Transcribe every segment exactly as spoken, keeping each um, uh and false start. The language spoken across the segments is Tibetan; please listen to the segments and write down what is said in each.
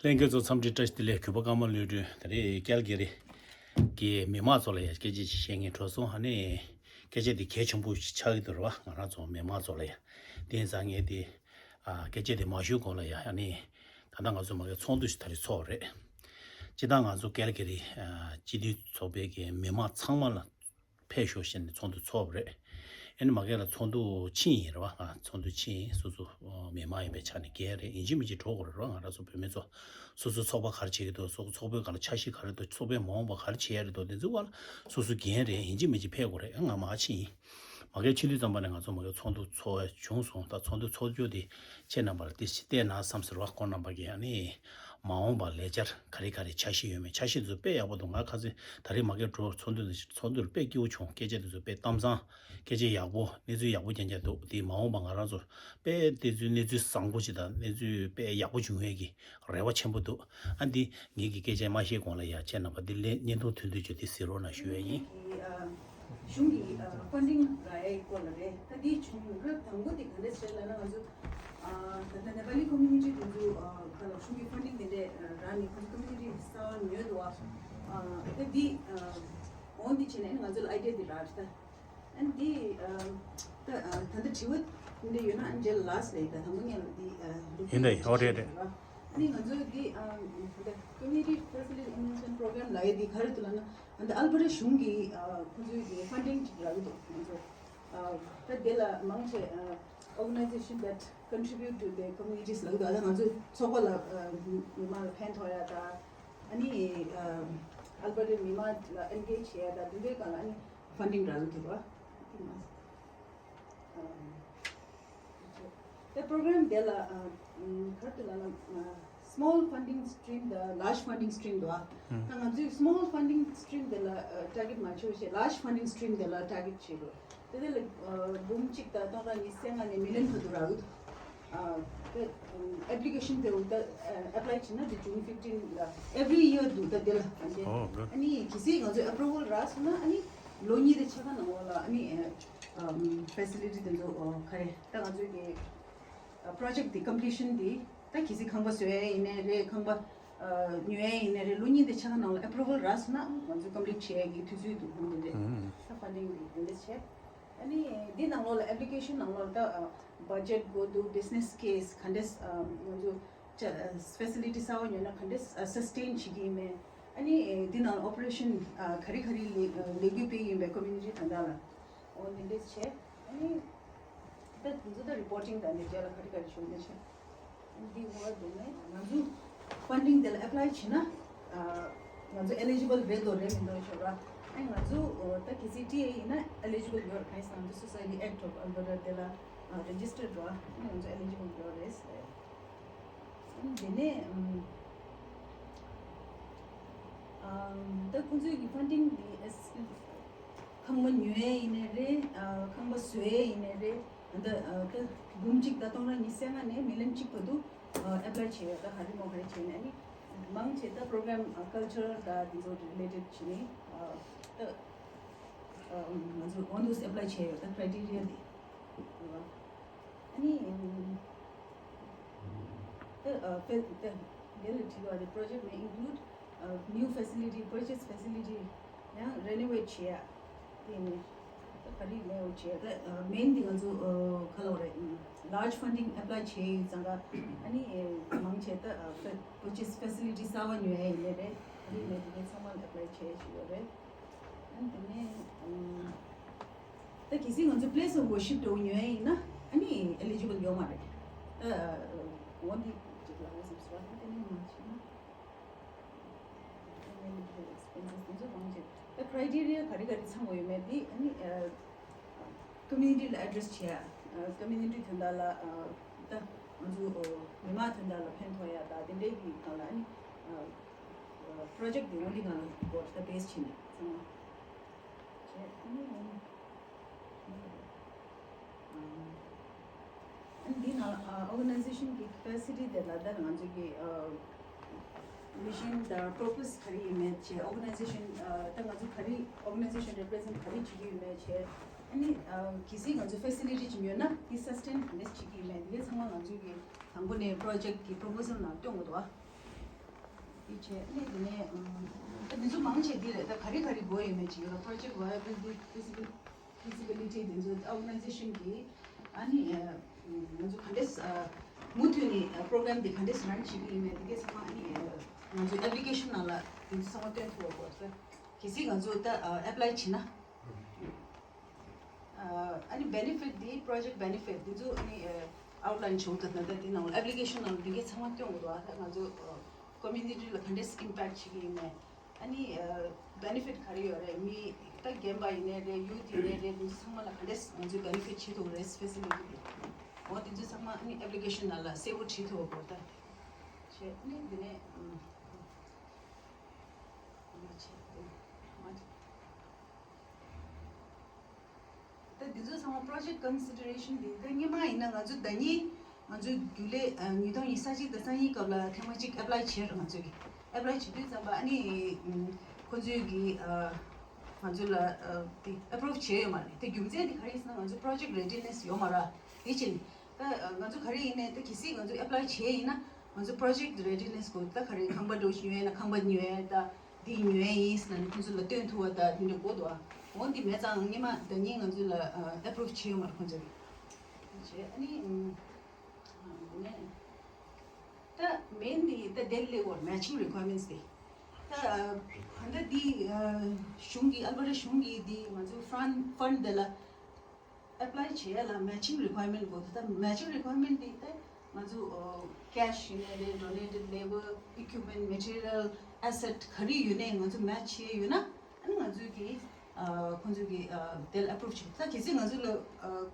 ལྷན་རྒྱས་ཚོ་འཚམས་འདྲི་བཀྲ་ཤིས་བདེ་ལེགས། གུས་པ་ཀརྨ་བློ་གྲོས། ད་རེས་ཀལ་གྷི་རི་གི་མི་མང་ཚོ་ལ་ཡང་སྐད་ཆ་ཅིག་བཤད་མཁན་འགྲོ་སོང་། ཨ་ནི་སྐད་ཆ་འདི་གལ་ཆེན་པོ་ཞིག་ཆགས་ཀྱི་འདུག་རེད་བ། ང་རང་ཚོ་མི་མང་ཚོ་ལ་ཡང་། དེ་ཡིན་ཙང་ངས་འདི་ཨ་སྐད་ཆ་འདི་མ་ཞུས་གོང་ལ་ཡང་། ཨ་ནི་ད་ལྟ་ང་ཚོ་མ་གི་ཚོགས་འདུ་ཞིག་ད་རེས་ཚོགས་རེད། སྤྱིར་བཏང་ང་ཚོ་ཀལ་གྷི་རི་ཨ་སྤྱི་འཐུས་ཚོགས་པའི་གི་མི་མང་ཚང་མ་ལ་ཕེབས་ཤོག་ཟེར་ནས་ཚོགས་འདུ་ཚོགས་པ་རེད། ཨ་ནི་མ་གི་ལ་ཚོགས་འདུ་ཕྱིན་ཡིན་རེད་བ། ང་ཚོགས་འདུ་ཕྱིན་ཡིན། སོ་སོ་མི་མང་ཡིན་པའི་ཆ་ནས་འགན་རེད། ཡིན་གཅིག་མིན་གཅིག་འགྲོ་དགོས་རེད་བ། ང་རང་ཚོ་བོད་མི་ཚོ་སོ་སོ་ཚོགས་པ་ག་རེ་བྱེད་ཀྱི་འདུག་སོ་སོ་ཚོགས་པའི་སྒང་ལ་འཆར་གཞི་ག་རེ་འདུག་ཚོགས་པའི་མ་འོངས་པ་ག་རེ་བྱེད་ཡ་རེད་འདུག་དེ་ཚོའི་སྒང་ལ་སོ་སོ་འགན་རེད། ཡིན་གཅིག་མིན་གཅིག་ཕེབས་དགོས་རེད། ང་མར་ཕྱིན་ཡིན། མ་གི་ཕྱིན་དུས་ཙམ་པ་ནས་ང་ཚོ་མ་གི་ཚོགས་འདུ་ཚོགས་ཡ་བྱུང་སོང་། ད་ཚོགས་འདུ་ཚོགས་རྒྱུ་དེ་ཁྱེད་རྣམ་པ་ལ་ཏོག་ཙམ་བལྟས་ན་བསམ་ཟེར་བ། ཁོང་རྣམ་པ་གིས་ཨ་ནི་མ་འོངས་པ་ལས་འཆར་ག་རེ་ག་རེ་འཆར་གཞི་ཡོད་མེད། འཆར་གཞི་ཚོ་དཔེ་ཡག་པོ་འདུག་ང་ཁ་སང་ད་རེས་མ་གི་འགྲོ་ཚོགས་འདུ་ཚོགས་འདུར་དཔེ་སྐྱིད་པོ་བྱུང་། སྐད་ཆ་དེ་ཚོ་དཔེ་གཏམ་བཟང་། སྐད་ཆ་ཡག་པོ། གནས་ཚུལ་ཡག་པོ་རྐྱང་རྐྱང་འདུག་དེ་མ་འོངས་པ་ང་རང་ཚོ་དཔེ་དེ་ཚོའི་གནས་ཚུལ་བཟང་པོ་ཞིག་དང་གནས་ཚུལ་དཔེ་ཡག་པོ་བྱུང་ཡས་ཀྱི་རེ་བ་ཆེན་པོ་འདུག་ཨ་འདི་ངེད་ཀྱི་སྐད་ཆ་མ་བཤད་གོང་ལ་ཡ་ཁྱེད་རྣམ་པ་འདི་ལས་བརྙན་ཐུང་ཐུང་ཐུང་བྱོས་ཏེ་གཟིགས་རོགས་གནང་ཞུ་ཡས་ཡིན། གཞུང་གི་ཕན་ཌིང་རག་ཡའི་སྐོར་ལ་རེད། ད་འདི་བྱུང་སྐབས་དང་པོ་དེ་ག་འདྲ་བྱས་ལབ་ན། ང་ཚོ་ད་ལྟ་ནེ་པ་ལི་ཀོ་མུ་ནི་ཊི་དེ་ཚོ་ག་ལ་གཞུང་གི་ཕན་ཌིང་དེ་འདྲས་རག་ནས་ཁོ་ཚོ་ཀོ་མུ་ནི་ཊི་གསར་པ་ཉོས་འདུག་ཨ་ད་འདི་འོང་འདི་བྱས་ནས་ང་ཚོ་ལ་ཨའི་ཌི་ཡ་འདི་རག་རེད། ད་ཨ་འདི་ད་ད་ལྟ་དྲི་བ་འདི་འདྲ་ཡོད་ན་ཨ་འདི་ལ་སི་ཊི་ལ་ཡིན། ད་དང་པོ་ངས་ལ་འདི་ཡིན་ད་ཡིན། ཨོ་རེད་རེད། ཨ་ནི་ང་ཚོ་འདི་ད་ལྟ་Community Facility Enhancement Program ལབ་ཡས་འདི་ག་རེ་འདུག་ལབ་ན། ཨ་ད་ཨལ་བྷར་ཊ་གཞུང་གིས་ཨ་ཁོ་ཚོའི་གི་ཕན་ཌིང་ཅིག་རག་གི་འདུག་ང་ཚོ་ཨ་ད་དེ་ལ་མང་ཆེ་ཨ་organization that contribute to the communities ལབ་གི་འདུག་ཨ་ད་ང་ཚོའི་ཚོགས་པ་ལ་ཨ་མི་མང་ལ་ཕན་ཐོགས་ཡ་ད། ཨ་ནི་ཨ་ཨལ་བྷར་ཊའི་མི་མང་ལ་ཨེན་གེཇ་བྱེད་ཡ་ད་དེ་འདྲའི་སྒང་ལ་ཨ་ནི་ཕན་ཌིང་རག་གི་འདུག་ཨ་དེ་མ་ཟད། ཨ་དེ་པྲོ་གྷ་རམ་དེ་ལ་ཨ་ག་རེ་ལབ་ན། ཨ་small funding stream དང་large funding stream འདུག་ཨ་ད་ང་ཚོས་small funding stream དེ་ལ་ཨ་ཊར་གེཊ་མ་བྱེད་བྱས་large funding stream དེ་ལ་ཊར་གེཊ་བྱེད་དགོས། དེ་དེ་ལ་ཨ་འབུམ་གཅིག་དང་སྟོང་ཕྲག་ཉི་ཤུ་རྩ་ལྔ་ནས་མི་ལི་ཡན་བར་དུ་རག་གི་འདུག་ཨ་དེ་ཨ་application དེ་འོ་ད་ཨ་apply བྱེད་ན་དེ་June fifteen ལ་every year འདུག་ད་དེ་ལ་ཨ་ནི་ཨོ་ག་ཨ་ནི་གལ་སྲིད་ང་ཚོས་approval རག་སོང་ན་ཨ་ནི་ལོ་གཉིས་དང་ཕྱེད་ཀ་ནང་ལོགས་ལ་ཨ་ནི་ཨ་facility དེ་ཚོ་ཨ་ག་རེ་ད་ང་ཚོའི་གི་ཨ་project དེ་completion དེ་ད་གལ་སྲིད་ཁང་པ་བཟོ་ཡས་ཡིན་ནའི་རེད། ཁང་པ་ཨ་ཉོ་ཡས་ཡིན་ནའི་རེད། ལོ་གཉིས་དང་ཕྱེད་ཀ་ནང་ལ་approval རག་སོང་ན་ང་ཚོས་complete བྱེད་ཡས་ཀྱི་དུས་ཚོད་འདུག་ཁོང་དེ་འདྲས་ད་funding དེ་དེ་འདྲས་བྱས། ཨ་ནི་འདི་ནང་ལོགས་ལ་application ནང་ལོགས་ལ་ད་budget དགོས་འདུག business case ག་འདྲས་ང་ཚོ་facility གསར་པ་ཉོས་ན་ག་འདྲས་sustain བྱེད་ཀྱི་ཡིན་མིན། ཨ་ནི་འདི་ནང་operation ག་རེ་ག་རེ་ལས་ལས་འགུལ་སྤེལ་ཡིན་པའི་community དོན་དག་ལ་འོ་འདི་འདྲས་བྱས། ཨ་ནི་ད་དེ་ཚོ་ད་reporting དང་འདི་འདྲ་ལ་ག་རེ་ག་རེ་བྱུང་འདི་བྱས། འདི་འོ་དེ་ནས་ང་ཚོ་funding དེ་ལ་apply བྱེད་ན་ང་ཚོ་eligible རེད་འདུག་རེད་མི་འདུག་ཤོད་ར། ཨ་ང་ཚོ་ད་གལ་སྲིད་ཊི་ཨེ་ཡིན་ན་eligible ཡོད་རེད། གང་ཡིན་ཟེར་ན་ང་ཚོ་Society Act of Alberta དེ་ལ་registered ར། ཨ་ང་ཚོ་eligible ཡོད་རེད་ཟེར། ཨ་དེ་ནས་ད་ཁོང་ཚོའི་གི་funding དེ་ཁང་པ་ཉོ་ཡས་ཡིན་ནའི་རེད། ཨ་ཁང་པ་བཟོ་ཡས་ཡིན་ནའི་རེད། ད་ཨ་ད་འབུམ་གཅིག་དང་སྟོང་ཕྲག་ཉི་ཤུ་རྩ་ལྔ་ནས་མི་ལི་ཡན་གཅིག་བར་དུ་ཨ་apply བྱས་ཡོད། ད་ག་རེ་མོ་ག་རེ་བྱས་ནས་ཨ་ནི་མང་ཆེ་ད་program ཨ་culture དང་དེ་ཚོ་related བྱས་ནས་ཨ་ད་ཨ་ང་ཚོ་འོ་འདུག་སེ་apply བྱས་ཡོད། ད་criteria དེ་ཨ་ནི་ད་ཨ་ད་འདི་ལ་བྲིས་པ་དེ་project may include new facility, purchase facility, ཡང་renovate བྱེད་ཡ། དེ་ནས་ད་ག་རེ་renovate བྱེད་ཡ། ད་main དེ་ང་ཚོ་ག་ལབ་རེད། large funding apply བྱེད་ཡོད་ཙང་ཀ་ཨ་ནི་མང་ཆེ་ད་purchase facility གསར་པ་ཉོ་ཡ་ཡིན་ནའི་རེད། ག་རེ་ཡིན་ནའི་དེ་གའི་ཚང་མ་ལ་apply བྱེད་ཡ་ཞིག་ཡོད་རེད། ཨ་ནི་དེ་ནས་ད་གལ་སྲིད་ང་ཚོ་place of worship འདྲ་བོ་ཉོ་ཡ་ཡིན་ན་ཨ་ནི་eligible ཡོད་མ་རེད། ད་འོ་འདི་ཅིག་ལབ་ཡ་བསམ་སོང་། ཨ་ནི་དེ་ནས་མང་ཆེ་ན། expenses དེ་ཚོ་མང་ཆེ་ད་criteria ག་རེ་ག་རེ་ཚང་དགོས་ཡོད་མེད་དེ་ཨ་ནི་community ལ་address བྱེད་ཡ། community དོན་དག་ལ་ད་ང་ཚོ་མི་མང་དོན་དག་ལ་ཕན་ཐོགས་ཡ་ད་དེ་འདྲའི་གི་སྒང་ལ་ཨ་ནི་project དེ་འོ་འདི་སྒང་ལ་སྒོ་ད་base བྱས་ནས་ཚང་མ་བྱས། ཨ་ནི་འདི་ནང་ཨ་organization གི་capacity དེ་ལ་ད་ང་ཚོ་གི་ཨ་mission དང་purpose ག་རེ་ཡིན་མེད་བྱས། organization ཨ་ད་ང་ཚོ་ག་རེ་organization represent ག་རེ་བྱེད་ཀྱི་ཡོད་མེད་བྱས། ཨ་ནི་ཨ་གལ་སྲིད་ང་ཚོ་facility ཅིག་ཡོད་ན་དེ་sustain ག་འདྲས་བྱེད་ཀྱི་ཡོད་མེད་དེ་ཚང་མ་ང་ཚོ་གི་དང་པོ་ནས་project གི་proposal ནང་སྟོན་དགོས་འདུག་ཨ། དེ་བྱས་ནས་དེ་ནས་ཨམ། ད་འདི་ཚོ་མང་ཆེ་འདི་རེད། ད་ག་རེ་ག་རེ་དགོས་ཡོད་མེད་ཅིག་ཡོད་ལ། Project Viability Feasibility Feasibility དེ་ཚོ་Organization གི་ཨ་ནི་ང་ཚོ་ག་འདྲས་མུ་མཐུད་ནས་Program དེ་ག་འདྲས་Run བྱེད་ཀྱི་ཡིན་མེད་དེ་གས་ཚང་མ་ཨ་ནི་ང་ཚོའི་Application ནང་ལ་དེ་ཚོ་ཚང་མ་སྟོན་ཐུབ་པ་དགོས་ས། གལ་སྲིད་ང་ཚོ་ད་Apply བྱེད་ན། ཨ་ནི་Benefit དེ་Project Benefit དེ་ཚོ་ཨ་ནི་Outline བྱུང་ཐུབ་ན། ད་དེ་ནང་Application ནང་དེ་གས་ཚང་མ་སྟོན་དགོས་འདུག་ཨ་ད་ང་ཚོ་Community ལ་ག་འདྲས་Impact བྱེད་ཀྱི་ཡིན་མེད། ཨ་ནི་Benefit ག་རེ་ཡོད་རེད། མི་ད་རྒན་པ་ཡིན་ནའི་རེད། Youth ཡིན་ནའི་རེད། དེ་ཚོ་ཚང་མ་ལ་ག་འདྲས་ང་ཚོས་Benefit བྱེད་ཐུབ་རེད། Facility དེ་འོ་དེ་ཚོ་ཚང་མ་ཨ་ནི་Application ནང་ལ་གསལ་པོ་བྲིས་ཐུབ་པ་དགོས་ད། བྱས་ཨ་ནི་དེ་ནས་ཨམ། ད་འདི་ཚོ་ཚང་མ་Project Consideration དེ་ད་སྔོན་མ་ཡིན་ན་ང་ཚོ་ཟླ་ཉིན་ང་ཚོའི་རྒྱུན་ལས་ཉིས་སྟོང་ཉི་ཤུ་རྩ་གཅིག་དང་རྩ་གཉིས་སྐབས་ལ་ཐེངས་མ་གཅིག་Apply བྱས་རེད། ང་ཚོས་ཀྱི་Apply བྱེད་དུས་ཙམ་པ་ཨ་ནི་ཁོ་ཚོས་ཀྱི་ང་ཚོ་ལ་དེ་Approve བྱས་ཡོད་མ་རེད། དེ་རྒྱུ་མཚན་དེ་ག་རེ་ཡིན་ཟེར་ན་ང་ཚོ་Project Readiness ཡོད་མ་རེད། དེ་ཕྱིན་ད་ང་ཚོ་ག་རེ་ཡིན་ནའི་ད་གལ་སྲིད་ང་ཚོ་Apply བྱས་ཡིན་ན། ང་ཚོ་Project Readiness སྐོར་ད་ག་རེ་ཁང་པ་འགྲོ་ཉོས་ཡིན་ན་ཁང་པ་ཉོས་ཡིན་ད་འདི་ཉོས་ཡིན་ཟེར་ནས་ཁོང་ཚོ་ལ་སྟོན་ཐུབ་པ་ད་དེ་འདྲ་དགོས་འདུག་ཨ། འོ་འདི་མེད་ཙང་སྔོན་མ་ཟླ་ཉིན་ང་ཚོ་ལ་Approve བྱས་ཡོད་མ་རེད་ཁོང་ཚོས། བྱས་ཨ་ནི་ད་Main འདི་ད་དེ་ལས་འོར་Matching Requirements དེ་ད་ད་འདི་གཞུང་གི་Alberta གཞུང་གི་འདི་ང་ཚོ་Fund Fund དེ་ལ། Apply བྱེད་ཡ་ལ་Matching Requirement དགོས་འདུག་ད་Matching Requirement དེ་ད་ང་ཚོ་Cash ཡིན་ནའི་རེད། Donated Labour Equipment Material Asset ག་རེ་ཡོད་ནའི་ང་ཚོ་Match བྱེད་ཡ་ཡོད་ན་ཨ་ནི་ང་ཚོས་ཀྱི་ཁོང་ཚོས་ཀྱི་དེ་ལ་Approve བྱེད། ད་གལ་སྲིད་ང་ཚོ་ལ་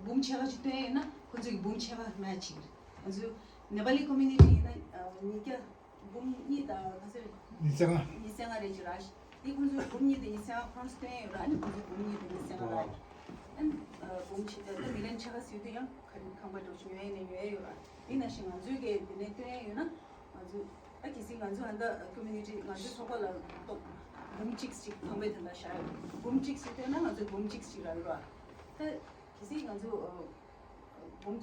འབུམ་ཕྱེད་ཀ་ཅིག་སྟོན་ཡ་ཡོད་ན་ཁོང་ཚོས་ཀྱི་འབུམ་ཕྱེད་ཀ་Match བྱེད། ང་ཚོ་Nepali Community ཡིན་ན་ཉིས་བརྒྱ། འབུམ་གཉིས་དང་ག་ཚོད་རེད། ཉི་ཤུ་ལྔ། ཉི་ཤུ་ལྔ་རེད་ཅེས་ར། དེ་ཁོང་ཚོས་འབུམ་གཉིས་དང་ཉི་ཤུ་ལྔ་ཁོང་སྟོན་ཡོད་ར། ཨ་ནི་ཁོང་ཚོས་འབུམ་གཉིས་དང་ཉི་ཤུ་ལྔ་ར། ཨ་ནི་འབུམ་ཕྱེད་ཀ་ད་མི་ལན་ཕྱེད་ཀ་ཟེར་དུས་ཡང་ག་རེ་ཁང་པ་འགྲོ་ཆུང་ཡོད་ནས་ཉོ་ཡ་ཡོད་ར། དེ་ནང་བཞིན་ང་ཚོས་གི་དེ་ནས་སྟོན་ཡ་ཡོད་ན་ང་ཚོས་ད་གལ་སྲིད་ང་ཚོ་ཧན་ད་Community ང་ཚོའི་ཚོགས་པ་ལ་ཏོག་འབུམ་གཅིག་ཅིག་ཁང་པའི་དེ་འདྲ་བཞག་ཡོད། འབུམ་གཅིག་ཅིག་སྟོན་ན་ང་ཚོས་འབུམ་གཅིག་ཅིག་རག་གི་ར། ད་གལ་སྲིད་ང་ཚོ་འབུམ་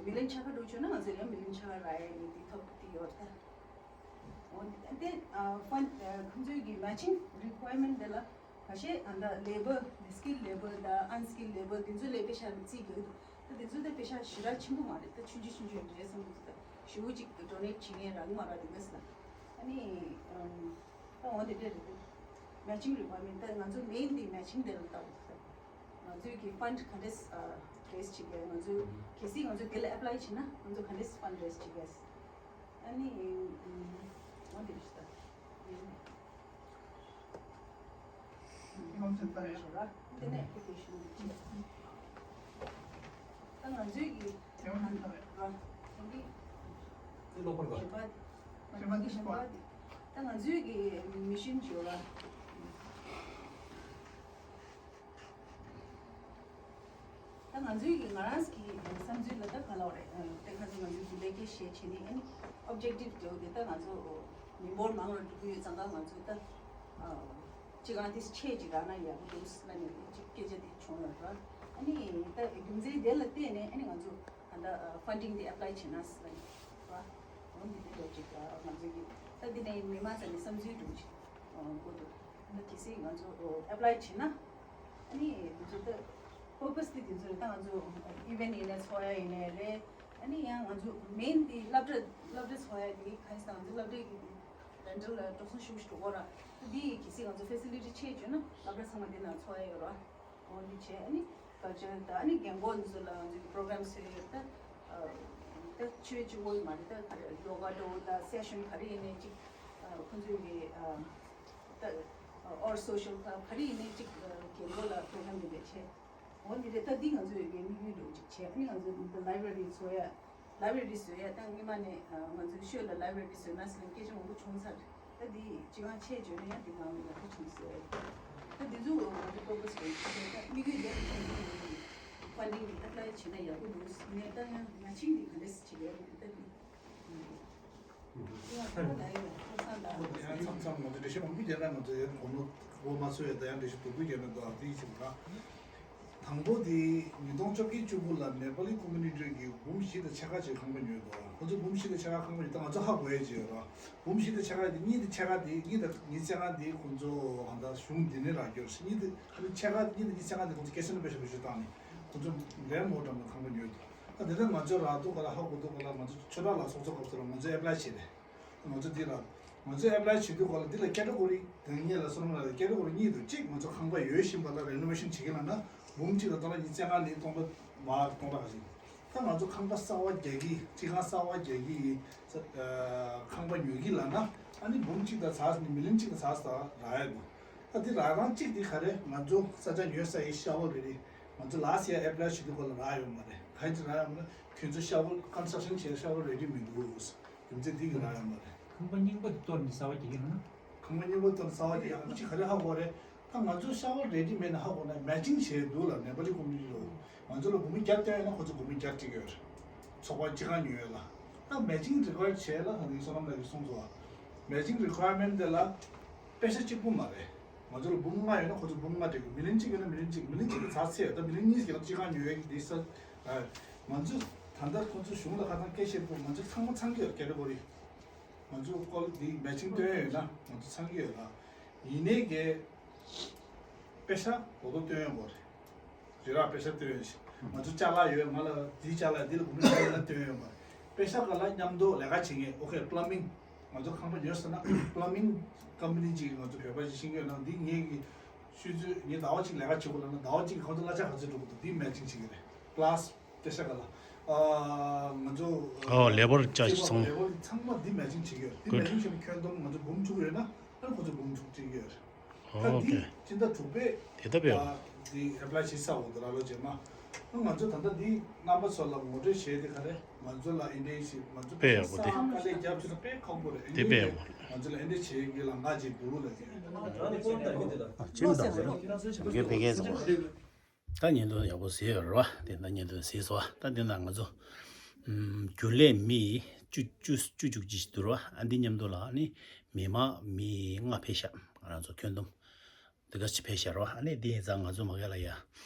མི་ལན་ཕྱེད་ཀ་འགྲོ་ཆོག་ན་ང་ཚོ་ཡང་མི་ལན་ཕྱེད་ཀ་རག་ཡ་ཡིན། དེ་ཐོབ་དེ་ཡོད་ད། འོ་དེ་ཨ་ཕན་ཨ་ཁོང་ཚོའི་གི་Matching Requirement དེ་ལ་ཁ་ཤས་ཨ་ད་Labour Skilled Labour དང་Unskilled Labour དེ་ཚོ་ལས་པེ་ཤ་རྩིས་དགོས་འདུག་ད་དེ་ཚོ་ད་པེ་ཤ་ཞེ་དྲག་ཆེན་པོ་མ་རེད། ད་ཆུང་ཆུང་ཆུང་ཆུང་རེད་བསམ་གྱི་འདུག་ད་ཞེ་པོ་ཅིག་Donate བྱེད་མཁན་རག་གི་མ་རེད་འདུག་ལ། ཨ་ནི་ཨམ་ད་འོ་དེ་འདྲ་རེད་འདུག Matching Requirement ད་ང་ཚོ་Main དེ་Matching དེ་ལ་བལྟ་དགོས་འདུག་ང་ཚོའི་གི་Fund ག་འདྲས་Raise བྱེད་དགོས། ང་ཚོས་གལ་སྲིད་ང་ཚོ་དེ་ལ་Apply བྱེད་ན་ང་ཚོ་ག་འདྲས་Fund Raise བྱེད་དགོས། ཨ་ནི་ཨམ་འོ་དེ་རེད་ད། ཡོང་ཚུལ་ལྟར་ཡ། ད་ང་ཚོའི་གི་ད་ང་ཚོའི་གི་Mission བྱོས་ར། ད་ང་ཚོའི་གི་ང་རང་གི་བསམ་ཚུལ་ལ་ད་ག་ལ་བ་རེད། ད་ཁ་ཚོ་ང་ཚོའི་གི་ལས་ཀའི་ཤེས་བྱེད་ནི་ཨ་ནི་Objective དེ་འོ་དེ་ད་ང་ཚོ་མི་འབོར་མང་རུ་འགྲོ་གི་ཡོད་ཙང་ད་ང་ཚོ་ད་ཅི་གང་དེ་ཆེ་ཅིག་རག་ན་ཡག་པོ་འདུག་ལ་ནི་ཅིག་སྐད་ཆ་དེ་བྱུང་ཡོད་ར། ཨ་ནི་ད་རྒྱུ་མཚན་དེ་ལ་བརྟེན་ནས་ཨ་ནི་ང་ཚོ་ད་Funding དེ་Apply བྱེད་ན་ལ་ནི་ར། འོ་འདི་དེ་འདྲ་ཅིག་ང་ཚོ་གི་ད་འདི་ནས་མི་མང་ཚོ་ནས་བསམ་ཚུལ་འདྲ་ཅིག་དགོས་འདུག་ད་གལ་སྲིད་ང་ཚོ་Apply བྱེད་ན་ཨ་ནི་དེ་ཚོ་ད་Purpose དེ་དེ་ཚོ་རེད། ད་ང་ཚོ་Event ཡིན་ནའི་ཚོགས་ཡ་ཡིན་ནའི་རེད། ཨ་ནི་ཡང་ང་ཚོ་Main དེ་སློབ་གྲྭ་སློབ་གྲྭ་ཚོགས་ཡ་དེ་ག་རེ་ཟེར་ང་ཚོ་སློབ་གྲྭ་གི་Rental ལ་འགྲོ་སོང་ཞེ་པོ་ཞིག་འགྲོ་གི་ར། ད་འདི་གལ་སྲིད་ང་ཚོ་Facility ཆེ་བྱུང་ན་སློབ་གྲྭ་ཚང་མ་འདི་ནང་ཚོགས་ཡ་ཡོད་ར། འོ་འདི་བྱས་ཨ་ནི་Culture དང་ཨ་ནི་རྒན་གོག་འདི་ཚོ་ལ་ང་ཚོའི་Program བཟོས་ཡོད། ད་ད་ཆོས་གཅིག་པོ་མ་རེད། ད་ག་རེ་Yoga འདྲ་བོ་ད་Session ག་རེ་ཡིན་ནའི་གཅིག་ཁོང་ཚོའི་གི་ད་Or Social Club ག་རེ་ཡིན་ནའི་གཅིག་རྒན་གོག་ལ་Program འདི་འདྲ་བྱས། འོ་འདི་རེད། ད་འདི་ང་ཚོའི་གི་དམིགས་ཡུལ་འདྲ་བོ་གཅིག་བྱས་ཨ་ནི་ང་ཚོ་ད་Library བཟོ་ཡ། Library བཟོ་ཡ་ད་སྔོན་མ་ནས་ང་ཚོའི་ཤོད་ལ་Library བཟོས་ན་ཟེར་ནས་སྐད་ཆ་མང་པོ་བྱུང་ཚར། ད་འདི་ཅི་གང་ཆེ་བརྗོད་ན་ཡང་འདི་གང་ཡག་པོ་བྱུང་ཟེར། ད་འདི་ཚོ་ང་ཚོ་Purpose གི་ཆེད་ད་དམིགས་ཡུལ་དེ་ལ་ཐོན་གྱི་ཡོད། Funding འདི་Apply བྱེད་ན་ཡག་པོ་འདུག་ཟེར་ནས་ད་ཡང་Matching འདི་ག་འདྲས་བྱེད་ཡ་ཡིན་ད་འདི། ཡང་ཁ་ལ་ཡོད་ཁ་སང་ད། ཡང་མཚམས་མཚམས་ང་ཚོ་འགྲེལ་བཤད་མང་པོ་རྒྱག་ན་ང་ཚོ་ཡང་གོ་ནོར་བོ་མ་ཚོ་ཡ་ད་ཡང་འགྲེལ་བཤད་དུ་བུ་རྒྱག་ན་ད་དེ་ཡིན་ཟེར་བ་ན། དང་པོ་དེ་ཉིས་སྟོང་བཅོ་བརྒྱད་བཅུ་དགུ་ལ་ནེ་པ་ལི་ཀོ་མུ་ནི་ཊི་གི་འབུམ་བཞི་དང་ཕྱེད་ཀ་ཅིག་ཁང་པ་ཉོས་འདུག་ཁོ་ཚོ་འབུམ་བཞི་དང་ཕྱེད་ཀ་ཁང་པ་ཉོས། ད་ང་ཚོ་ཧ་གོ་ཡས་ཅིག་ཡོད་ར། འབུམ་བཞི་དང་ཕྱེད་ཀ་དེ་གཉིས་དང་ཕྱེད་ཀ་དེ་གཉིས་དང་ཉི་ཤུ་རྩ་ལྔ་དེ་ཁོ་ཚོ་ཧ་ད་གཞུང་འདི་ནས་རག་གི་ཡོད་རེད། གཉིས་དང་ཕྱེད་ཀ་གཉིས་དང་ཉི་ཤུ་རྩ་ལྔ་དེ་ཁོ་ཚོ་ཁེ་སེ་ན་པེ་ཤ་བེད་སྤྱོད་བཏང་ནས་ཁོ་ཚོ་རེད་མོ་འགྲམ་ལ་ཁང་པ་ཉོས་འདུག་ད་དེ་ལྟར་ང་ཚོ་རག་འདུག་ག་ལ་ཧ་གོ་འདུག་ག་ལ། ང་ཚོ་ཆོས་གྲགས་ལ་ཚོགས་གཙོ་སྐབས་སུ་ལ་ང་ཚོ་ཨེ་པ་ལའི་བྱས་ཏེ། ང་ཚོ་འདི་ལ། ང་ཚོས་ཨེ་པ་ལའི་བྱེད་དུས་སྐོར་ལ་འདི་ལ་ཀེ་ཊ་གོ་རི་དང་གཉིས་ལ་སོང་ལ་ཀེ་ཊ་གོ་རི་གཉིས་འདུག་གཅིག་ང་ཚོ་ཁང་པ་ཡོད་བཞིན་པ་ལ་རེ་ནོ་ཝེ་ཤན་བྱེད་ཀྱི་ལབ་ན་འབུམ་གཅིག་ལ་སྟོང་ཕྲག་ཉི་ཤུ་རྩ་ལྔ་ནས་སྟོང་ཕྲག་མར་སྟོང་ཕྲག་ཁ་ཤས། ད་ང་ཚོ་ཁང་པ་གསར་བ་རྒྱག་གི་སྤྱི་ཁང་གསར་བ་རྒྱག་གི་ཡིན། ཁང་པ་ཉོ་གི་ལབ་ན་ཨ་ནི་འབུམ་གཅིག་དང་ཚར་ནི་མི་ལིན་གཅིག་དང་ཚར་ས་རག་ཡ་འདུག་ད་འདི་རག་སྟངས་གཅིག་འདི་ག་རེ་ང་ཚོ་ས་ཆ་ཉོས་ས་ཡི་ཤ་ཝལ་རེ་རེ་ང་ཚོ་ལ་སི་ཡ་ཨེ་པ་ལའི་བྱེད་དུས་སྐོར་ལ་རག་ཡོད་མ་རེད། ག་ཡིན་ཚེ་རག་ཡོད་མ་རེད། ཁྱོད་ཚོ་ཤ་ཝལ་ཀོན་སི་ཊྲག་ཤན་བྱས་ཤ་ཝལ་རེ་ཌི་མི་འདུག་རྒྱུ་མཚན་འདི་གི་རག་ཡོད་མ་རེད། ཁང་པ་རྙིང་པ་འདི་གཏོར་ནས་གསར་བ་རྒྱག་གི་ཡོད་ན། ཁང་པ་རྙིང་པ་གཏོར་ནས་གསར་བ་རྒྱག་ཡག་པོ་ཅིག་ག་རེ་ཧ་གོ་རེད། ད་ང་ཚོ་ཤ་ཝལ་རེ་ཌི་མེད་ནས་ཧ་གོ་ན་མེ་ཅིང་བྱས་འདུག་ལ་ནེ་པ་ལི་ཀོ་མུ་ནི་ཊི་ལ། ང་ཚོ་ལ་སྒོར་མོ་བརྒྱ་སྟོན་ཡོད་ན་ཁོ་ཚོ་སྒོར་མོ་བརྒྱ་སྤྲད་ཀྱི་ཡོད་རེད། ཚོགས་པ་སྤྱི་ཁང་ཉོས་ཡོད་ལ། ད་མེ་ཅིང་རི་ཀོ་ཡར་བྱས་ལ་ད་ནི་བསོད་ནམས་ལགས་ཀྱིས་གསུངས་སོང་བ། མེ་ཅིང་རི་ཀོ་ཡར་མེན་ཊི་དེ་ལ་པེ་ཤ་གཅིག་པུ་མ་རེད། ང་ཚོ་ལ་འབུམ་ལྔ་ཡོད་ན་ཁོ་ཚོ་འབུམ་ལྔ་སྤྲད་དགོས། མི་ལིན་གཅིག་ཡོད་ན་མི་ལིན་གཅིག་མི་ལིན་གཅིག་གི་ཚར་ཚད་ད་མི་ལིན་གཉིས་ཀྱི་ལ་སྤྱི་ཁང་ཉོ་ཡས་ཀྱི་དེ་ས། ང་ཚོ་ད་ལྟ་ཁོ་ཚོ་གཞུང་ལ་ཁ་སང་སྐད་བཤད་པོ་ང་ཚོ་ཚང་མ་ཚང་གི་ཡོད་ཀེ་ཊ་གོ་རི། ང་ཚོ་ཀོ་ལ་འདི་མེ་ཅིང་སྟོན་ཡོད་ན་ང་ཚོ་ཚང་གི་ཡོད་ལ། ཡིན་ནའི་གི་པེ་ཤ་དོ་དོ་སྟོན་ཡོད་མ་རེད། རི་རག་པེ་ཤ་སྟོན་ཡོད་ཤི། ང་ཚོ་ཅ་ལག་ཡོད་ང་ལ་འདི་ཅ་ལག་འདི་ལ་གོ་མི་ཅ་ལག་ལ་སྟོན་ཡོད་མ་རེད། པེ་ཤ་ག་ལ་མཉམ་དུ་ལས་ཀ་བྱེད་མཁན་ཨོ་ཁེ་པ་ལམ་མིང་ང་ཚོ་ཁང་པ་ཉོས་ཟེར་ན་པ་ལམ་མིང་ཀམ་པ་ནི་གཅིག་ང་ཚོ་བོད་པ་ཞིག་ཤེས་ཀྱི་ཡོད་ན་འདི་ངེད་ཀྱི་ཤུལ་ཚོད་ངས་ཟླ་བ་གཅིག་ལས་ཀ་བྱེད་དགོས་ལབ་ན་ཟླ་བ་གཅིག་གི་ཁོང་ཚོ་གླ་ཆ་ག་ཚོད་སྤྲོད་དགོས་འདུག་འདི་མེ་ཅིང་བྱེད་ཀྱི་རེད། པ་ལ་སི་པེ་ཤ་ག་ལ། ཨ་ང་ཚོ་ཨོ་ལེ་བར་ཅ་ཚང་མ། ལེ་བར་ཚང་མ་འདི་མེ་ཅིང་བྱེད་ཀྱི་ཡོད། འདི་མེ་ཅིང་བྱེད་ན་ཁྱོན་བསྡོམས་ང་ཚོ་འབུམ་དྲུག་ཡོད་ན་ཨ་ཁོ་ཚོ་འབུམ་དྲུག་སྤྲད་ཀྱི་ཡོད། ད་འདི་སྤྱི་ཟླ་དྲུག་པའི་དེ་ལྟ་བས། ཨ་འདི་ཨེ་པ་ལའི་བྱེད་ཚར་འོང་འདི་ར་ལོ་རྗེས་མ། ང་ཚོ་ད་ལྟ་འདི་རྣམ་པ་ཚོ་ལ་ངོ་སྤྲོད་བྱས་ཏེ་ག་རེ་ང་ཚོ་ལ་ཨེ་འདྲའི་ཞིག་ང་ཚོ་དཔེ་ཡག་པོ་དེ། ས་དཀའ་ལས་རྒྱབ་ཆེ་ན་དཔེ་ཁག་པོ་རེད། དེ་དཔེ་ཡག་པོ་རེད། ང་ཚོ་ལ་ཨེ་འདྲའི་བྱེད་ཀྱི་ལམ་ཁ་ཅིག་འདུག་ལ་ཅེ། ཨ་ཅེ་མི་དང་ཟེར་རོ། ག་གེ་བེ་གེ་ཟེར་བ། ད་ཉིན་དུ་ཡག་པོ་ཟེར་ཡོད་རེད་བ། དེ་ད་ཉིན་དུ་ཟེར་སོ་བ། ད་དེ་ན་ང་ཚོ་རྒྱུན་ལས་མི་བཅུ་བཅུ་བཅུ་བཅུ་གཅིག་འདུག་རེད་བ། ཨ་འདི་མཉམ་དུ་ལ་ཨ་ནི་མི་མང་མི་ལྔ་ཕེབས་ཤག་ང་རང་ཚོ་ཁྱོན་བསྡོམས་དེ་ག་ཅིག་ཕེབས་ཤག་རེད་བ། ཨ་ནི་དེ་ཡིན་ཙང་ང་ཚོ་མ་ག་ལ་ཡ་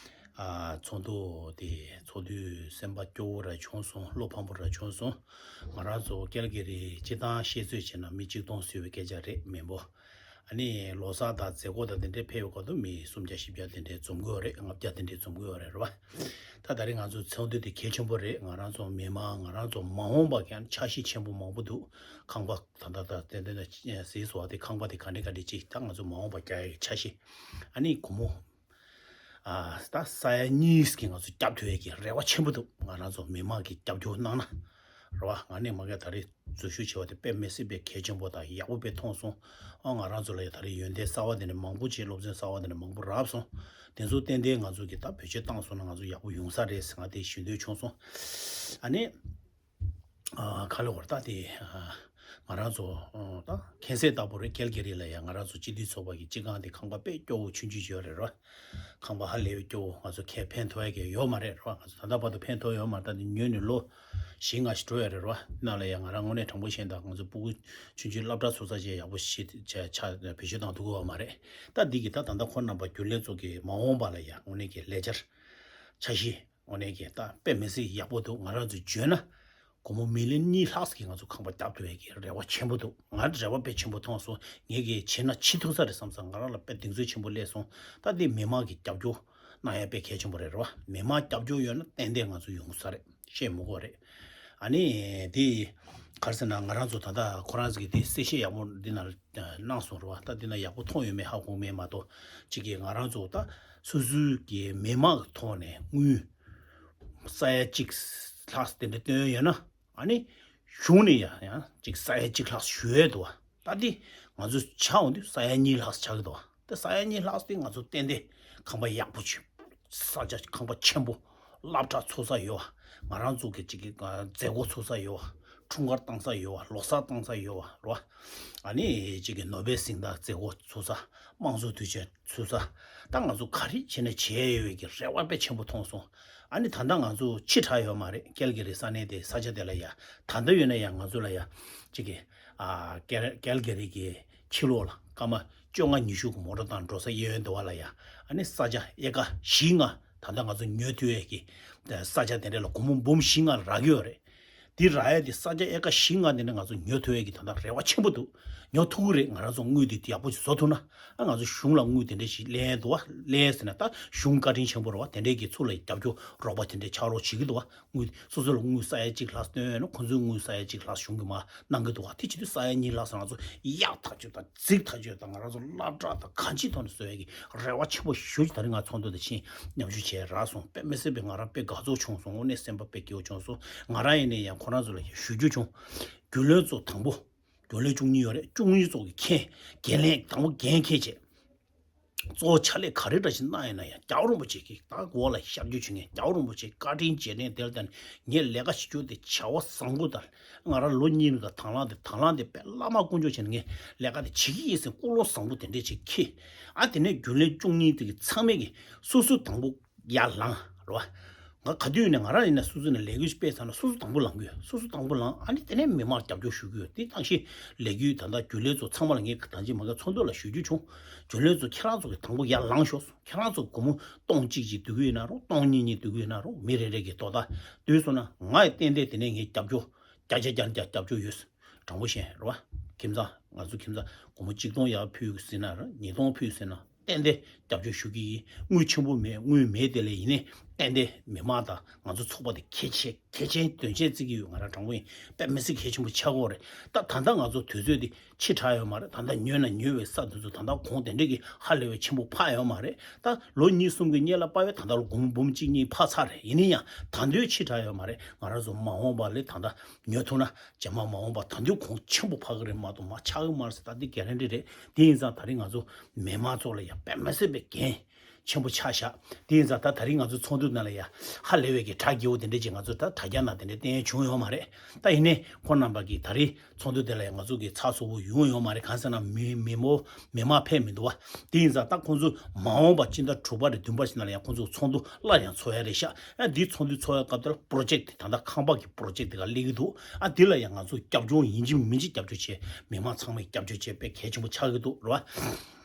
ཨ་ཚོགས་འདུ་དེ་ཚོགས་དུས་སེམས་པ་སྐྱོ་བོ་ར་བྱུང་སོང་། བློ་ཕམ་པོ་ར་བྱུང་སོང་། ང་རང་ཚོ་ཀལ་གི་རི་སྤྱི་བཏང་བཤད་ཚོད་བྱས་ན་མི་གཅིག་སྟོང་བཟོས་པའི་སྐད་ཆ་རེད་མེན་པོ། ཨ་ནི་ལོ་གསར་དང་མཛད་སྒོ་དང་དེ་འདྲའི་ཕེབས་ཡོད་སྐབས་དུ་མི་སུམ་བརྒྱ་བཞི་བརྒྱ་དེ་འདྲའི་འཛོམས་དགོས་རེད། ལྔ་བརྒྱ་དེ་འདྲའི་འཛོམས་དགོས་རེད་རེད་བ། ད་ད་རེས་ང་ཚོ་ཚོགས་འདུ་དེ་གལ་ཆེན་པོ་རེད། ང་རང་ཚོ་མི་མང་ང་རང་ཚོ་མ་འོངས་པ་ཀྱང་འཆར་གཞི་ཆེན་པོ་མང་པོ་འདུག་ཁང་པ་ད་ད་ད་དེ་འདྲ་ཟེར་སོ་བ་དེ་ཁང་པ་དེ་ག་འདྲ་ག་འདྲ་ཅིག་ད་ང་ཚོ་མ་འོངས་པ་རྒྱག་ཡག་འཆར་གཞི། ཨ་ནི་སྒོར་མོ་ཨ་ད་ས་ཡ་གཉིས་ཀྱི་ང་ཚོ་རྒྱབ་ཐུབ་ཡག་གི་རེ་བ་ཆེན་པོ་འདུག་ང་རང་ཚོ་མི་མང་གི་རྒྱབ་སྐྱོར་གནང་ན། རེད་བ། ང་ནི་མ་གི་ད་རེས་འཛུལ་ཞུགས་བྱས་པ་དེ་དཔེ་མི་སྲིད་པའི་གལ་ཆེན་པོ་དང་ཡག་པོ་དཔེ་མཐོང་སོང་། ཨ་ང་རང་ཚོ་ལ་ཡ་ད་རེས་ཡོན་ཏན་གསར་བ་དེ་འདྲ་མང་པོ་བྱས། སློབ་ཚན་གསར་བ་དེ་འདྲ་མང་པོ་རག་སོང་། དེ་ཚོ་ཏན་ཏན་ང་ཚོ་གི་ད་བེད་སྤྱོད་བཏང་སོང་ན་ང་ཚོ་ཡག་པོ་ཡོང་ས་རེད་ཟེར་ང་དེ་ཞུ་འདོད་བྱུང་སོང་། ཨ་ནི་ཨ་ག་ལ་བར་ད་དེ་ཨ་ང་རང་ཚོ་ཨ་ད་མཁྱེན་གསལ་ལྟ་བུ་རེད། ཀལ་གྷི་རི་ལ་ཡ་ང་རང་ཚོ་སྤྱི་འཐུས་ཚོགས་པ་གི་སྤྱི་ཁང་དེ་ཁང་པ་དཔེ་སྐྱོ་བོ་ཆུང་ཆུང་ཅིག་ཡོད་རེད་ར། ཁང་པ་ཧ་ལས་པའི་སྐྱོ་བོ། ང་ཚོ་ཁས་ཕན་ཐོགས་ཡ་གི་ཡོད་མ་རེད་ར། ང་ཚོ་ད་ལྟ་བར་དུ་ཕན་ཐོགས་ཡོད་མ་རེད། ད་ནི་ཉོས་ནས་ལོ་བཞི་ལྔ་ཞིག་འགྲོ་ཡ་རེད་ར། ནང་ལ་ཡ་ང་རང་དངོས་གནས་དྲང་པོ་བཤད་ན་ད་ང་ཚོ་སྤུ་གུ་ཆུང་ཆུང་སློབ་གྲྭ་ཚུགས་ས་ཅིག་ཡག་པོ་ཞིག་ཆ་ཆ་བེད་སྤྱོད་བཏང་ཐུབ་ཀྱི་ཡོད་མ་རེད། ད་འདི་གི་ད་ད་ལྟ་ཁོང་རྣམ་པ་རྒྱུན་ལས་ཚོ་གི་མ་འོངས་པ་ལ་ཡ་དངོས་གནས་ཀྱི་ལས་འཆར་འཆར་གཞི་དངོས་གནས་ཀྱི་ད་དཔེ་མི་སྲིད་ཡག་པོ་འདུག་ང་རང་ཚོ་འཇོན་ན་སྒོར་མོ་མི་ལི་ཡོན་གཉིས་ལྷག་ཙམ་གྱིས་ང་ཚོ་ཁང་པ་བརྒྱབ་ཐུབ་ཡས་ཀྱི་རེ་བ་ཆེན་པོ་འདུག་ང་རེ་བ་དཔེ་ཆེན་པོ་མཐོང་སོང་། ངས་ཀྱི་བྱེད་ན་བྱེད་ཐུབ་ས་རེད་བསམ་ཙང་ང་རང་ལ་དཔེ་གདེང་ཚོད་ཆེན་པོ་སླེབས་སོང་། ད་འདི་མི་མང་གི་རྒྱབ་སྐྱོར་གནང་ཡ་དཔེ་གལ་ཆེན་པོ་རེད་རེད་བ། མི་མང་རྒྱབ་སྐྱོར་ཡོད་ན་ཏན་ཏན་ང་ཚོ་ཡོང་ས་རེད། བཤད་མི་དགོས་རེད། ཨ་ནི་འདི་ག་རེ་ཟེར་ན་ང་རང་ཚོ་ད་ལྟ་ཁོ་རང་ཚོ་གི་དེ་གསལ་བཤད་ཡག་པོ་འདི་ནང་གནང་སོང་རེད་བ། ད་འདི་ན་ཡག་པོ་མཐོང་ཡོད་མེད་ཧ་གོ་མེད་མ་གཏོགས་གཅིག་གིས་ང་རང་ཚོ་ད་སོ་སོའི་གི་མི་མང་གི་ཐོག་ནས་དངུལ་ས་ཡ་གཅིག་ལྷག་དེ་འདྲ་བཏོན་ཡོད་ན་ཨ་ནི་གཞུང་ནས་ཡང་ཡང་གཅིག་ས་ཡ་གཅིག་ལྷག་ཞུ་ཡས་འདུག་བ། ད་འདི་ང་ཚོ་ཆ་འོང་དུས་ས་ཡ་གཉིས་ལྷག་ཆགས་ཀྱི་འདུག་བ། ད་ས་ཡ་གཉིས་ལྷག་དེ་ང་ཚོ་ཏན་ཏན་ཁང་པ་ཡག་པོ་ཅིག་ས་ཆ་ཁང་པ་ཆེན་པོ་སློབ་གྲྭ་ཚུགས་ས་ཡོད་བ། ང་རང་ཚོ་གི་གཅིག་གི་མཛད་སྒོ་ཚུགས་ས་ཡོད་བ། འཁྲུངས་སྐར་བཏང་ས་ཡོད་བ། ལོ་གསར་བཏང་ས་ཡོད་བ་རེད་བ། ཨ་ནི་གཅིག་གི་ནོ་བེལ་གཟེངས་རྟགས་མཛད་སྒོ་ཚུགས་ས། དམངས་གཙོ་དུས་ཆེན་ཚུགས་ས། ད་ང་ཚོ་ག་རེ་བྱས་ན་བྱས་ཡོད་པའི་གི་རེ་བ་དཔེ་ཆེན་པོ་མཐོང་སོང་། ཨ་ནི་ད་ལྟ་ང་ཚོ་ཕྱི་དྲགས་ཡོད་མ་རེད། ཀལ་གྷི་རི་ས་གནས་དེ་ས་ཆ་དེ་ལ་ཡ་ད་ལྟ་ཡོད་ན་ཡ་ང་ཚོ་ལ་ཡ་གཅིག་གི་ཨ་ཀལ་ཀལ་གྷི་རི་གི་ཕྱི་ལོགས་ལ་སྐར་མ་བཅོ་ལྔ་ཉི་ཤུ་གི་མོ་ཊ་བཏང་འགྲོ་ས་གཡས་གཡོན་དེ་བ་ལ་ཡ་ཨ་ནི་ས་ཆ་ཨེ་ཀ་བཞི་ལྔ་ ད་ལྟ་ང་ཚོ་ཉོ་ཐུབ་ཡས་ཀྱི་ས་ཆ་དེ་འདྲ་ལ་སྒོར་མོ་འབུམ་བཞི་ལྔ་རག་གི་ཡོད་རེད། དེ་རག་ཡས་དེ་ས་ཆ་ཨེ་ཀ་བཞི་ལྔ་དེ་འདྲ་ང་ཚོ་ཉོ་ཐུབ་ཡས་ཀྱི་ད་ལྟ་རེ་བ་ཆེན་པོ་འདུག་ཉོ་ཐུབ་ཀྱི་རེད། ང་རང་ཚོ་དངུལ་དེ་ཡག་པོ་ཞིག་བཟོ་ཐུབ་ན། ཨ་ང་ཚོ་གཞུང་ལ་དངུལ་དེ་འདྲ་ཞིག་ལེན་འདུག་བ། ལེན་ཟེར་ན་ད་གཞུང་བཀའ་དྲིན་ཆེན་པོ་རེད་བ། དེ་འདྲས་ཀྱི་ཚུར་ལ་རྒྱབ་སྐྱོར་རོགས་པ་དེ་འདྲས་ཆགས་རོགས་བྱེད་ཀྱི་འདུག་བ། དངུལ་སོ་སོ་ལ་དངུལ་ས་ཡ་གཅིག་ལྷག་བཏོན་ཡོད་ན། ཁོ་ཚོས་དངུལ་ས་ཡ་གཅིག་ལྷག་གཞུང་གིས་མར་གནང་གི་འདུག་བ། དེ་བྱེད་དུས་ས་ཡ་གཉིས་ལྷག་ཙམ་ང་ཚོ་གཡག་ཐག་ཆོད་དང་རྫིག་ཐག་ཆོད་དང་། ང་རང་ཚོ་སླ་བྲག་དང་གང་ཅིའི་ཐོག་ནས་བཟོ་ཡས་ཀྱི་རེ་བ་ཆེན་པོ་ཞེ་པོ་ཅིག་ད་རིང་ང་ཚོགས་འདུ་དེ་ཕྱིན་མཉམ་ཞུགས་བྱས་རག་སོང་། དཔེ་མི་སྲིད་པའི་ང་རང་དཔེ་དགའ་ཚོར་བྱུང་སོང་། དངོས་གནས་སེམས་པ་དཔེ་སྐྱིད་པོ་བྱུང་སོང་། ང་རང་ཡིན་ནའི་ཡང་ཁོ་རང་ཚོ་ལ་ཡང་ཞུ་རྒྱུ་བྱུང་། རྒྱུན་ལས་ཚོ་དང་པོ། རྒྱུན་ལས་བཅུ་གཉིས་ཡོད་རེད། བཅུ་གཉིས་ཚོ་གི་འགན་ལེན། དང་པོ་འགན་འཁྱེར་བྱས། གཙོ་བོ་ཕྱག་ལས་ག་རེ་འདྲ་ཞིག་གནང་ཡོད་ན་ཡང་རྒྱལ་བ་རིན་པོ་ཆེ་གི་ད་འོག་ལ་ཤར་བསྐྱོད་བྱེད་མཁན། རྒྱལ་བ་རིན་པོ་ཆེ་བཀའ་དྲིན་རྗེས་དྲན་དེ་ལ་བརྟེན་ནས་ངས་ལས་ཀ་བྱེད་རྒྱུ་དེ་བྱ་བ་བཟང་པོ་དང་། ང་རང་ལོ་གཉིས་ཀྱི་དང་བླངས་དེ། དང་བླངས་དེ་དཔེ་བླ་མ་དཀོན་མཆོག་བྱས་ནས་ངས་ལས་ཀ་དེ་བྱེད་ཀྱི་ཡིན་ཟེར་ཀུན་སློང་བཟང་པོ་དེ་འདྲས་ཅིག་འཁྱེར། ཨ་དེ་ནས་རྒྱུན་ལས་བཅུ་གཉིས་དེ་གི་ཚང་མས་ཀྱི་སོ་སོ་དང་པོ་ཡར་ལངས་རེད་བ། ང་ག་དུས་ཡིན་ནའི་ང་རང་ཡིན་ན་སོ་སོ་ནས་ལས་འགུལ་སྤེལ་ཚར་ན་སོ་སོ་དང་པོ་ལངས་དགོས། སོ་སོ་དང་པོ་ལངས། ཨ་ནི་དེ་ནས་མི་མང་རྒྱབ་སྐྱོར་ཞུ་གི་ཡོད། དེ་ཐང་ཤེས་ལས་འགུལ་ད་ལྟ་རྒྱུན་ལས་ཚོ་ཚང་མ་ལ་ངས་ད་ཅི་མ་ག་ཚོགས་འདུ་ལ་ཞུ་རྒྱུ་བྱུང་། རྒྱུན་ལས་ཚོ་ཁྱེད་རང་ཚོ་གི་དང་པོ་ཡར་ལངས་ཤོག་ཟེར། ཁྱེད་རང་ཚོ་སྒོར་མོ་སྟོང་གཅིག་གཅིག་བསྡུ་གི་ཡོད་ན་རུང་། སྟོང་གཉིས་གཉིས་བསྡུ་གི་ཡོད་ན་རུང་། མི་རེ་རེ་གི་དོ་བདག་བསྡུས་སོང་ན། ང་ཡི་ཏན་ཏན་དེ་ནས་ངས་རྒྱབ་སྐྱོར་བརྒྱ་ཆ་བརྒྱ་ནས་བརྒྱ་རྒྱབ་སྐྱོར་ཡོད། དྲང་པོ་བཤད་རེད་བ། ཁྱིམ་ཚང་ང་ཚོ་ཁྱིམ་ཚང་སྒོར་མོ་གཅིག་སྟོང་ཡར་ཕུལ་ཟིན་ན་ར། ཉིས་སྟོང་ཕུལ་ཟིན་ན་ཏན་ཏན་རྒྱབ་སྐྱོར་ཞུ་གི་ཡིན། དངུལ་ཆེན་པོ་མེད། དངུལ་མེད། དེ་ལས་ཡིན་ནའི་ཏན་ཏན་མི་མང་དང་ང་ཚོ་ཚོགས་པ་དེ་གལ་ཆེ། གལ་ཆེན་དོན་ཆེན་བརྩི་གི་ཡོད། ང་རང་དྲང་པོ་ཡིན། དཔེ་མི་སྲིད་གལ་ཆེན་པོ་ཆགས་ཀྱི་ཡོད་རེད། ད་ད་ལྟ་ང་ཚོ་དུས་ཚོད་འདི་ཕྱི་དྲགས་ཡོད་མ་རེད། ད་ལྟ་ཉོས་ན་ཉོས་པའི་ས་དེ་ཚོ་ད་ལྟ་གོང་དེ་འདྲས་ཀྱི་ཧ་ལས་པའི་ཆེན་པོ་འཕར་ཡོད་མ་རེད། ད་ལོ་གཉིས་གསུམ་གྱི་སྔོན་ལ་དཔར་བའི་ད་ལྟ་ལོ་སྒོར་མོ་འབུམ་གཅིག་གཉིས་འཕར་ཚར་རེད། ཡིན་ན་ཡང་ད་དུང་ཕྱི་དྲགས་ཡོད་མ་རེད། ང་རང་ཚོ་མ་འོངས་པ་ལ་ད་ལྟ་ཉོ་ཐུབ་ན་རྗེས་མ་མ་འོངས་པ་ད་དུང་གོང་ཆེན་པོ་འཕར་གི་རེད་མ་གཏོགས་མར་ཆག་གི་མ་རེད་ཟེར་ད་འདི་གྷ་རན་ཊི་རེད། དེ་ཡིན་ཙང་ད་རིང་ང་ཚོ་མི་མང་ཚོ་ལ་ཡང་དཔེ་མི་སྲིད་པའི་འགན་ཆེན་པོ་ཆགས་ཤག་དེ་ཡིན་ཙང་ད་ད་རིང་ང་ཚོ་ཚོགས་འདུ་ནང་ལ་ཡང་ཧ་ལས་པའི་གི་གྲ་རྒྱས་པོ་དེ་འདྲ་ཅིག་ང་ཚོ་ད་དྲ་རྒྱ་ནང་དེ་འདྲ་བསྟན་བྱུང་ཡོད་མ་རེད། ད་ཡིན་ནའི་ཁོང་རྣམ་པ་གིས་ད་རིང་ཚོགས་འདུ་དེ་ལ་ཡང་ང་ཚོ་གི་ཚགས་ཚུད་པོ་ཡོང་ཡོད་མ་རེད། གང་ཟེར་ན་མི་མི་མོ་མི་མང་ཕེབས་མི་འདུག་བ། དེ་ཡིན་ཙང་ད་ཁོང་ཚོ་མ་འོངས་པ་སྤྱི་ཟླ་དྲུག་པ་རེད། བདུན་པ་ཞིག་ནང་ལ་ཡང་ཁོང་ཚོ་ཚོགས་འདུ་སླར་ཡང་ཚོགས་ཡ་རེད་ཤག་ཨ་འདི་ཚོགས་འདུ་ཚོགས་ཡ་སྐབས་དེ་ལ་པོ་རོ་ཇེཀ་ཊི་དེ་ད་ལྟ་ཁང་པ་གི་པོ་རོ་ཇེཀ་ཊི་དེ་ག་སླེབས་ཀྱི་འདུག་ཨ་འདི་ལ་ཡང་ང་ཚོ་རྒྱབ་སྐྱོར་ཡིན་གཅིག་མིན་གཅིག་རྒྱབ་སྐྱོར་བྱས། མི་མང་ཚང་མས་རྒྱབ་སྐྱོར་བྱས་དཔེ་གལ་ཆེན་པོ་ཆགས་ཀྱི་འདུག་རེད་བ།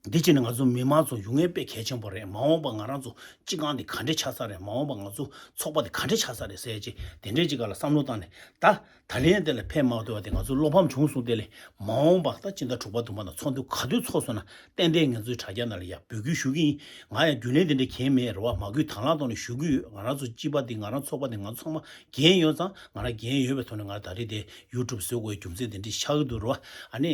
འདི་བྱས་ནས་ང་ཚོ་མི་མང་ཚོ་ཡོང་ཡས་དཔེ་གལ་ཆེན་པོ་རེད། མ་འོངས་པ་ང་རང་ཚོ་སྤྱི་ཁང་འདི་ག་འདྲས་ཆགས་ས་རེད། མ་འོངས་པ་ང་ཚོ་ཚོགས་པ་འདི་ག་འདྲས་ཆགས་ས་རེད་ཟེར་ཅིག་དེ་འདྲས་ཅིག་ག་ལ་བསམ་བློ་བཏང་ནས། ད་ད་ལན་དེ་ལ་ཕེབས་མ་ཐུབ་པ་དེ་ང་ཚོ་བློ་ཕམ་བྱུང་སོང་། དེ་ལས་མ་འོངས་པ་ད་སྤྱི་ཟླ་དྲུག་པ་བདུན་པ་ནང་ཚོགས་འདུ་ག་དུས་ཚོགས་སོང་ན་ཏན་ཏན་ང་ཚོའི་དྲ་རྒྱ་ནང་ལ་ཡ་འབོད་སྐུལ་ཞུ་གི་ཡིན། ང་ཡ་རྒྱུན་ལས་དེ་འདྲས་གང་ཡང་མེད་རེད་བ། མ་དགོས་དང་བླངས་ཐོག་ནས་ཞུ་གི་ཡོད། ང་རང་ཚོ་སྤྱི་པ་འདི་ང་རང་ཚོགས་པ་འདི་ང་ཚོ་ཚང་མ་འགན་ཡོད་ཙང་། ང་རང་འགན་ཡོད་པའི་ཐོག་ནས་ང་ད་རེས་དེ་ཡུ་ཊུབ་བཟོ་དགོས་རྒྱུ་མཚན་དེ་འདྲ་ཆགས་ཀྱི་འདུག་རོ། ཨ་ནི།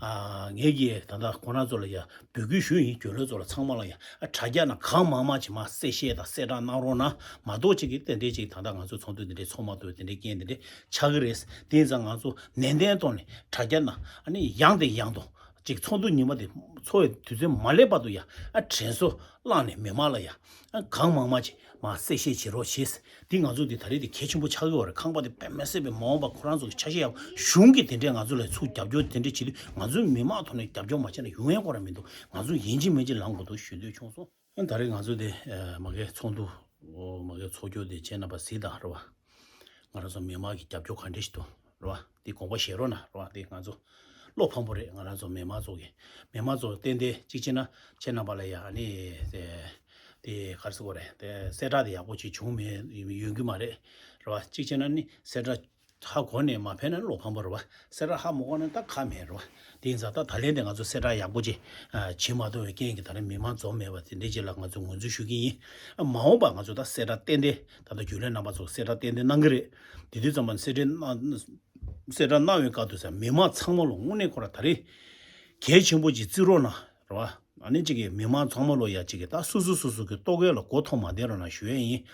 ཨ། ངས་ཀྱིས་ད་ལྟ་ཁོ་རང་ཚོ་ལ་ཡ་འབོད་སྐུལ་ཞུས་ཡིན། རྒྱུན་ལས་ཚོ་ལ་ཚང་མ་ལ་ཡ། ཨ། དྲ་རྒྱ་ནང་གང་མང་མང་ཅིག་མར་གསལ་བཤད་དང་གསལ་བསྒྲགས་གནང་རོགས་གནང་། མ་གཏོགས་ཅིག་གིས་དེ་འདྲའི་ཅིག་ད་ལྟ་ང་ཚོ་ཚོགས་འདུ་དེ་འདྲའི་ཚོགས་མ་ཐུབ་པའི་དེ་འདྲའི་རྐྱེན་དེ་འདྲའི་ཆགས་ཀྱི་རེད། དེ་ཡིན་ཙང་ང་ཚོ་ནན་ཏན་ཐོག་ནས་དྲ་རྒྱ་ནང་ཨ་ནི་ཡང་དང་ཡང་དུ་ཅིག་ཚོགས་འདུ་ཉི་མ་དེ་ཚོགས་པའི་དུས་ཚོད་མ་སླེབས་བར་དུ་ཡ། ཨ། དྲན་གསོ་བླངས་ནས་མི་མང་ལ་ཡ། ཨ། གང་མང་མང་ཅིག་མར་གསལ་བཤད་བྱེད་རོགས་བྱེད། འདི་ང་ཚོ་འདི་ད་རེས་འདི་གལ་ཆེན་པོ་ཆགས་ཀྱི་ཡོད་རེད། ཁང་པ་འདི་དཔེ་མི་སྲིད་པའི་མ་འོངས་པ་ཁོ་རང་ཚོ་གི་ཆ་ཤས་ཡག་གཞུང་གིས་དེ་འདྲས་ང་ཚོ་ལ་ཚུར་རྒྱབ་སྐྱོར་དེ་འདྲས་བྱེད་དུས་ང་ཚོའི་མི་མང་ཐོག་ནས་རྒྱབ་སྐྱོར་མ་བྱས་ན་ཡོང་ཡ་ཁོ་རང་མི་འདུག་ང་ཚོ་ཡིན་གཅིག་མིན་གཅིག་ལངས་དགོས་འདུག་ཞུ་འདོད་བྱུང་སོང་། ཨ། ད་རེས་ང་ཚོ་འདི་མ་གིའི་ཚོགས་འདུ། མ་གིའི་ཚོགས་རྒྱུ་འདི་ཁྱེད་རྣམ་པ་གཟིགས་དང་རེད་བ། ང་རང་ཚོ་མི་མང་གི་རྒྱབ་སྐྱོར་ག་འདྲས་ཞིག་འདུག་རེད་བ། འདི་དགོངས་པ་བཞེས་རོགས་གནང་རེད་བ། འདི་ང་ཚོ་བློ་ཕམ་པོ་རེད། ང་རང་ཚོ་མི་མང་ཚོ་གི། མི་མང་ཚོ་ཏན་ཏན་གཅིག་བྱས་ན་ཁྱེད་རྣམ་པ་ལ་ཡ་ཨ་ནི་དེ་དེ་ག་རེ་ཟེར་དགོས་རེད། དེ་གསལ་བསྒྲགས་དེ་ཡག་པོ་ཅིག་བྱུང་མེད་ཡོང་གི་མ་རེད། རེད་བ། གཅིག་བྱས་ན་ནི་གསལ་བསྒྲགས་ཧ་གོ་ནས་མ་ཕེབས་ན་བློ་ཕམ་པོ་རེད་བ། གསལ་བསྒྲགས་ཧ་མ་གོ་ན་ད་ཁག་མེད་རེད་བ། དེ་ཡིན་ཙང་ད་ད་ལན་དེ་ང་ཚོ་གསལ་བསྒྲགས་ཡག་པོ་ཅིག་བྱེད་མ་ཐུབ་པའི་རྐྱེན་གྱིས་ད་རེས་མི་མང་འཛོམས་མེད་པ་དེ་འདྲའི་ཅིག་ལ་ང་ཚོ་ངོས་འཛིན་ཞུ་གི་ཡིན། མ་འོངས་པ་ང་ཚོ་ད་གསལ་བསྒྲགས་ཏན་ཏན་ད་ལྟ་རྒྱུན་ལས་རྣམ་པ་ཚོ་གསལ་བསྒྲགས་ཏན་ཏན་གནང་གི་རེད། དེ་དུས་ཙམ་པ་ནས་གསལ་བསྒྲགས་གནང་། གསལ་བསྒྲགས་གནང་བའི་སྐབས་དུས་ཙམ་མི་མང་ཚང་མ་ལ་དངོས་གནས་ཁོ་ར་ད་རེས་གལ་ཆེན་པོ་ཅིག་བརྩི་རོགས་གནང་རེད་བ། ཨ་ནི་གཅིག་གིས་མི་མང་ཚང་མ་ལོ་ཡ་གཅིག་གིས་ད་སོ་སོ་སོ་སོ་གི་ལྟོ་གོས་ལ་མགོ་འཐོམ་མ་བསྡད་རོགས་གནང་ཞུ་ཡས་ཡིན།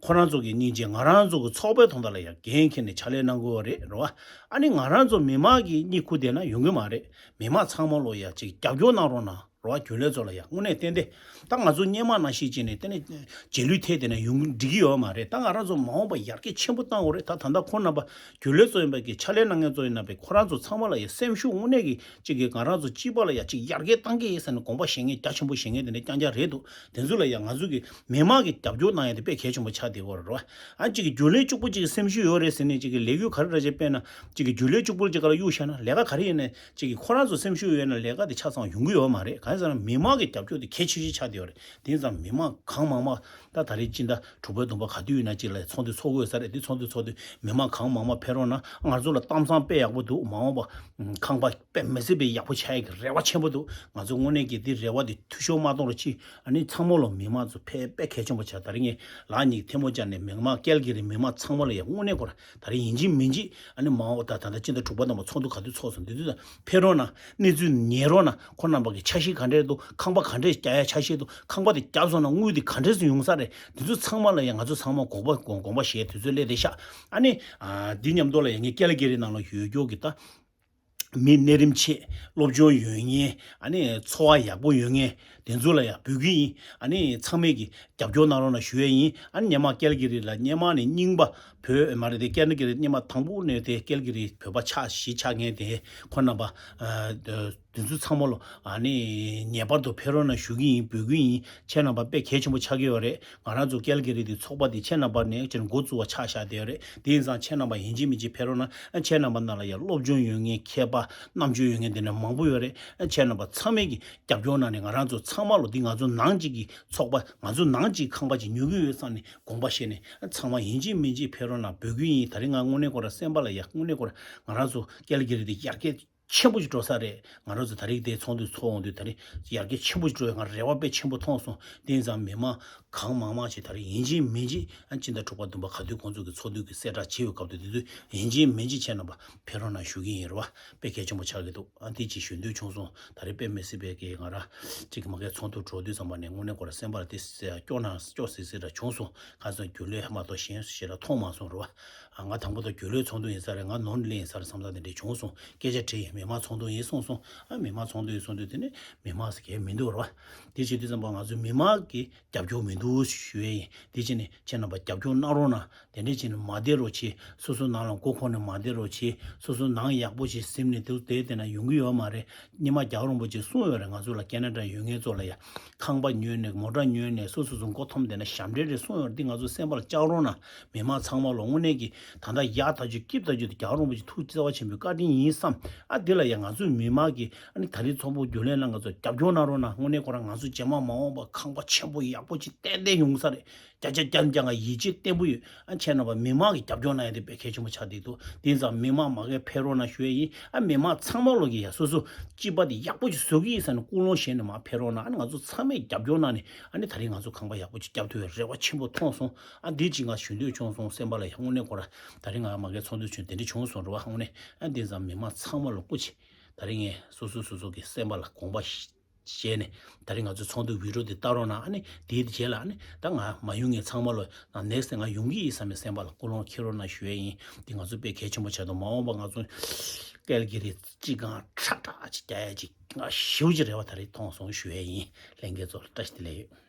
ཁོ་རང་ཚོ་གི་སྙིང་རྗེ་ང་རང་ཚོ་གི་ཚོགས་པའི་དོན་དག་ལ་ཡ་འགན་འཁྱེར་ནས་ཕྱག་ལས་གནང་དགོས་པ་རེད། རེད་བ། ཨ་ནི་ང་རང་ཚོ་མི་མང་གི་གཉིད་ཁུག་བསྡད་ན་ཡོང་གི་མ་རེད། མི་མང་ཚང་མ་ལོ་ཡ་གཅིག་རྒྱབ་སྐྱོར་གནང་རོགས་གནང་། རེད་བ། རྒྱུན་ལས་ཚོ་ལ་ཡ་དངོས་གནས་ཏན་ཏན། ད་ང་ཚོ་སྔོན་མ་ནང་བཞིན་བྱས་ནས་དེ་ནས་རྗེས་ལུས་ཐེབས་བསྡད་ན་ཡོང་འགྲིག་གི་ཡོད་མ་རེད། ད་ང་རང་ཚོ་མ་འོངས་པ་ཡར་རྒྱས་ཆེན་པོ་གཏང་དགོས་རེད། ད་ད་ལྟ་ཁོང་རྣམ་པ་རྒྱུན་ལས་ཚོ་ཡིན་པ་གི་ཕྱག་ལས་གནང་མཁན་ཚོ་ཡིན་ན་པའི་ཁོ་རང་ཚོ་ཚང་མ་ལ་ཡ་སེམས་ཤུགས་དངོས་གནས་ཀྱི་གཅིག་གིས་ང་རང་ཚོ་སྤྱི་པ་ལ་ཡ་གཅིག་ཡར་རྒྱས་གཏང་གི་ཡིན་ཟེར་ནས་དགོངས་པ་བཞེས་མཁན་རྒྱ་ཆེན་པོ་བཞེས་མཁན་དེ་འདྲ་རྐྱང་རྐྱང་རེད་འདུག་དེ་ཚོ་ལ་ཡ་ང་ཚོ་གི་མི་མང་གི་རྒྱབ་སྐྱོར་གནང་ཡ་དེ་དཔེ་གལ་ཆེན་པོ་ཆགས་བསྡད་ཡོད་རེད་བ། ཨ་གཅིག་གི་རྒྱུན་ལས་གཅིག་པོ་གཅིག་གི་སེམས་ཤུགས་ཡོད་རེད་ཟེར་ནས་གཅིག་གི་ལས་འགུལ་ག་རེ་འདྲ་ཅིག་སྤེལ་ན་གཅིག་གི་རྒྱུན་ལས་གཅིག་པོ་གཅིག་ག་ལ་གཡུག་བཞག་ན་ལས་ཀ་ག་རེ་ཡིན་ནའི་གཅིག་གི་ཁོ་རང་ཚོ་སེམས་ཤུགས་ཡོད་ན་ལས་ཀ་དེ་ཆ་ཚང་ཡོང་གི་ཡོད་མ་རེད། བྱས་ཙང་མི་མང་གི་རྒྱབ་སྐྱོར་དེ་གལ་ཆེ་ཤོས་ཆགས་བསྡད་ཡོད་རེད། དེ་ཙང་མི་མང་གང་མང་མང་ད་ད་རེས་སྤྱི་ཟླ་དྲུག་པའི་བདུན་པ་ག་དུས་ཡིན་ན་གཅིག་ལ་ཚོགས་འདུ་ཚོགས་དགོས་ས་རེད། དེ་ཚོགས་འདུ་ཚོགས་དུས་མི་མང་གང་མང་མང་ཕེབས་རོགས་གནང་། ང་ཚོ་ལ་གཏམ་བཟང་དཔེ་ཡག་པོ་འདུག་མ་འོངས་པ་ཁང་པ་དཔེ་མི་སྲིད་པའི་ཡག་པོ་ཆགས་ཡག་གི་རེ་བ་ཆེན་པོ་འདུག་ང་ཚོ་དངོས་གནས་ཀྱི་འདི་རེ་བ་འདི་འཐུས་ཤོར་མ་གཏོང་རོགས་གྱིས། ཨ་ནི་ཚང་མ་ལ་མི་མང་ཚོ་ཕེབས་དཔེ་གལ་ཆེན་པོ་ཆགས། ད་རིང་ངས་ལག་གཉིས་ཐལ་མོ་སྦྱར་ནས་མི་མང་ཀལ་གི་རི་མི་མང་ཚང་མ་ལ་ཡང་དངོས་གནས་ཁོ་ར་ད་རིང་ཡིན་གཅིག་མིན་གཅིག་ཨ་ནི་མ་འོངས་ད་ད་ལྟ་སྤྱི་ཟླ་དྲུག་པ་ནང་པ་ཚོགས་འདུ་ག་དུས་ཚོགས་སོང་དེ་དུས་ད་ཕེབས་རོགས་གནང་། གནས་ཚུལ་ཉན་རོགས་གནང་། ཁོ་རྣམ་པ་གི་འཆར་གཞི་ག་འདྲས་འདུག་ཁང་པ་ག་འདྲས་རྒྱག་ཡ་འཆར་གཞི་འདུག་ཁང་པ་དེ་བརྒྱབ་སོང་ན་དངུལ་དེ་ག་འདྲས་སུ་ཡོང་ས་རེད། དེ་ཚོ་ཚང་མ་ལ་ཡང་ང་ཚོ་ཚང་མ་དགོངས་པ་དགོངས་དགོངས་པ་བཞེས། དུས་ཚོད་སླེབས་བསྡད་ཤག་ཨ་ནི་ཨ་འདི་མཉམ་དུ་ལ་ཡང་ངས་ཀལ་གི་རི་ནང་ལ་ཡོད་རྒྱུ་གི་ད་མི་གནས་རིམ་ཆེ་སློབ་སྦྱོང་ཡོད་མཁན་ཨ་ནི་འཚོ་བ་ཡག་པོ་ཡོད་མཁན་དེ་ཚོ་ལ་ཡང་འབོད་སྐུལ་ཡིན། ཨ་ནི་ཚང་མས་ཀྱི་རྒྱབ་སྐྱོར་གནང་རོགས་གནང་ཞུ་ཡས་ཡིན། ཨ་ནི་སྔོན་མ་ཀལ་གི་རི་ལ་སྔོན་མ་ནས་རྙིང་པ་བོད་མ་རེད་དེ། ཀལ་གི་རི་སྔོན་མ་དང་པོ་ནས་དེ་ཀལ་གི་རི་བོད་པ་ཆགས་གཞིས་ཆགས་མཁན་དེ་ཁོ་རྣམ་པ་ཨ་དེ་ཚོ་ཚང་མ་ལ་ཨ་ནི་ངེས་པར་དུ་ཕེབས་རོགས་གནང་ཞུ་གི་ཡིན། འབོད་སྐུལ་ཡིན། ཁྱེད་རྣམ་པ་དཔེ་གལ་ཆེན་པོ་ཆགས་ཀྱི་ཡོད་རེད། ང་རང་ཚོ་ཀལ་གི་རི་དེ་ཚོགས་པ་དེ་ཁྱེད་རྣམ་པ་ནས་ཅིག་འགོ་བཙུགས་པ་ཆགས་བཞག་བསྡད་ཡོད་རེད། དེ་ཡིན་ཙང་ཁྱེད་རྣམ་པ་ཡིན་གཅིག་མིན་གཅིག་ཕེབས་རོགས་གནང་། ཁྱེད་རྣམ་པ་ནང་ལ་ཡང་སློབ་སྦྱོང་ཡོད་མཁན་མཁས་པ་རྣམ་དཔྱོད་ཡོད་མཁན་དེ་འདྲ་མང་པོ་ཡོད་རེད། ཁྱེད་རྣམ་པ་ཚང་མས་ཀྱི་རྒྱབ་སྐྱོར་གནང་ནས་ང་རང་ཚོ་ཚང་མ་ལོ་འདི་ང་ཚོ་ནང་གཅིག་གི་ཚོགས་པ་ང་ཚོ་ནང་གཅིག་ཁང་པ་ཅིག་ཉོ་གི་ཡོད་བསམ་ནས་དགོངས་པ་བཞེས་ནས་ཚང་མ་ཡིན་གཅིག་མིན་གཅིག་ཕེབས་རོགས་གནང་འབོད་སྐུལ་ཡིན། ད་རིང་ང་དངོས་གནས་ཁོ་ར་སེམས་པ་ལ་ཡ་དངོས་གནས་ཁོ་ར་ང་རང་ཚོ་ཀལ་གི་རི་དེ་ཡར་རྒྱས་ཆེན་པོ་ཞིག་འགྲོ་ས་རེད། ང་རང་ཚོ་ད་རིང་དེ་ཚོགས་འདུ་ཚོགས་འོང་དུས་ད་རིང་ཡར་རྒྱས་ཆེན་པོ་ཞིག་འགྲོ་ཡ་ང་རེ་བ་དཔེ་ཆེན་པོ་མཐོང་སོང་། དེ་ཡིན་ཙང་མི་མང་གང་མང་མང་ཞིག་ད་རིང་ཡིན་གཅིག་མིན་གཅིག་ཨ་སྤྱི་ཟླ་དྲུག་པ་བདུན་པ་ག་དུས་ཁོང་ཚོ་གི་ཚོགས་འདུ་གི་གསལ་བསྒྲགས་བྱེད་ཡོད་སྐབས་དུ་དེ་དུས་ཡིན་གཅིག་མིན་གཅིག་ཁྱེད་རྣམ་པ་ཕེབས་རོགས་གནང་ཞུ་གི་ཡིན་རེད་བ། དཔེ་གལ་ཆེན་པོ་ཆགས་ཀྱི་འདུག་ཨ་དེ་ཅིག་ཞུ་འདོད་བྱུང་སོང་། ད་རེས་དཔེ་མི་སྲིད་པའི་གི་ང་རང་གཅིག་མ་གའི་ཚོགས་འདུ་འགྲོ་དུས་ཙམ་པ་ནས་དངོས་གནས་ཁོ་ར་སེམས་པ་ལ་དེ་སྐྱོ་ན་སྐྱོ་སི་སི་ར་བྱུང་སོང་། ག་ཚོད་རྒྱུན་ལས་མ་གཏོགས་གཞན་ཞིག་ལ་མཐོང་མ་སོང་རེད་བ། ཨ་ང་དང་པོ་དང་རྒྱུན་ལས་ཚོགས་འདུ་ཡིན་ས་རེད། ང་ནོར་ལེ་ཡིན་ས་རེད་བསམ་ས་དེ་འདྲས་བྱུང་སོང་། སྐད་ཆ་དྲིས་ཡིན། མི་མང་ཚོགས་འདུ་ཡིན་གསུངས་སོང་། ཨ་མི་མང་ཚོགས་འདུ་ཡིན་གསུངས་དུས་དེ་ནས་མི་མང་ཟེར་མཁན་མི་འདུག་རེད་བ། དེ་བྱེད་དུས་ཙམ་པ་ང་ཚོ་མི་མང་གི་རྒྱབ་སྐྱོར་མི་འདུག་ཞུ་ཡས་ཡིན། དེ་བྱས་ནས་ཁྱེད་རྣམ་པ་རྒྱབ་སྐྱོར་གནང་རོགས་གནང་། དེ་འདྲས་བྱས་ནས་མ་བསྡད་རོགས་བྱེད། སོ་སོ་ནང་ལ་མགོ་འཁོར་ནས་མ་བསྡད་རོགས་བྱེད། སོ་སོ་ནང་ཡག་པོ་ཞིག་ཟིན་ནས་དེ་དེ་དེ་ན་ཡོང་གི་ཡོད་མ་རེད། ཉི་མ་རྒྱལ་བ་རིན་པོ་ཆེས་གསུངས་ཡོད་རེད། ང་ཚོ་ལ་ཁེ་ན་ཌ་ཡོད་མཁན་ཚོ་ལ་ཡ་ཁང་པ་ཉོས་ནས་མོ་ཊ་ཉོས་ནས་སོ་སོ་སོ་མགོ་འཐོམ་བསྡད་ན་ཞབས་འདྲེན་རེད་གསུངས་ཡོད་རེད། འདི་ང་ཚོ་སེམས་པ་ལ་བཅངས་རོགས་གནང་། མི་མང་ཚང་མ་ལ་དངོས་གནས་ཀྱི་ད་ལྟ་ཡག་ཐག་ཆོད་སྐྱིད་ཐག་ཆོད་དེ་རྒྱལ་བ་རིན་པོ་ཆེ་ཐུགས་བརྩེ་བ་ཆེན་པོའི་བཀའ་དྲིན་ཡིན་བསམ། ཨ་འདི་ལ་ཡ་ང་ཚོའི་མི་མང་གིས་ཨ་ནི་ད་རེས་ཚོགས་པ་རྒྱུན་ལས་ལ་ང་ཚོ་རྒྱབ་སྐྱོར་གནང་རོགས་གནང་། དངོས་གནས་ཁོ་རང་ང་ཚོ་རྗེས་མ་མ་འོངས་པ་ཁང་པ་ཆེན་པོ་ཡག་པོ་ཅིག་ཏན་ཏན་ཡོང་ས་རེད། བརྒྱ་ཆ་བརྒྱ་ནས་བརྒྱ་ང་ཡིད་ཆེས་བརྟན་པོ་ཡོད། ཨ་ཁྱེད་རྣམ་པ་མི་མང་གི་རྒྱབ་སྐྱོར་གནང་ཡ་དེ་དཔེ་གལ་ཆེན་པོ་ཆགས་བསྡད་འདུག་དེ་ཙང་མི་མང་མ་གིར་ཕེབས་རོགས་གནང་ཞུ་ཡ་ཡིན། ཨ་མི་མང་ཚང་མ་ལོ་གི་ཡ་སོ་སོ་སྤྱི་པ་དེ་ཡག་པོ་ཅིག་བཟོ་གི་ཡིན་ཟེར་ནས་ཀུན་སློང་བཞེས་ནས་མར་ཕེབས་རོགས་གནང་། ཨ་ནི་ང་ཚོ་ཚང་མས་རྒྱབ་སྐྱོར་གནང་ནས་ཨ་ནི་ད་རེས་ང་ཚོ་ཁང་པ་ཡག་པོ་ཅིག་བརྒྱབ་ཐུབ་ཡ་རེ་བ་ཆེན་པོ་མཐོང་སོང་། ཨ་འདི་ཅིག་ང་ཞུ་འདོད་བྱུང་སོང་། སེམས་པ་ལ་ཡ་དངོས་གནས་ཁོ་ར་ད་རེས་ང་མ་གིར་ཚོགས་འདུ་བྱུང་དེ་འདྲ་བྱུང་སོང་རེད་བ། དངོས་གནས་ཨ་དེ་ཙང་མི་མང་ཚང་མ་ལ་སྐུ་མཁྱེན། ད་རེས་ངས་སོ་སོ་སོ་སོ་གི་སེམས་པ་ལ་དགོངས་པ་བཞེས་ནས་ད་རེས་ང་ཚོའི་ཚོགས་འདུ་བི་ཌི་ཡོ་དེ་ལྟ་རོགས་གནང་། ཨ་ནི་དེའི་རྗེས་ལ་ཨ་ནི་ད་ང་མ་ཡོང་མཁན་ཚང་མ་ལ་ནེག་སི་ཊི་ང་ཡོང་གི་ཡིན་བསམ་པའི་སེམས་པ་ལ་ཀུན་སློང་འཁྱེར་རོགས་གནང་ཞུ་ཡས་ཡིན། འདི་ང་ཚོ་དཔེ་གལ་ཆེན་པོ་ཆགས་འདུག་མ་འོངས་པ་ང་ཚོ་ཀལ་གི་རི་སྤྱི་ཁང་ཁྲ་ཁྲ་ཅིག་རྒྱག་ཡ་ཅིག་ང་ཞེ་པོ་ཅིག་རེ་བ་ད་རེས་མཐོང་སོང་ཞུ་ཡས་ཡིན། ལྷན་རྒྱས་ཚོ་ལ་བཀྲ་ཤིས་བདེ་ལེགས་ཡོད།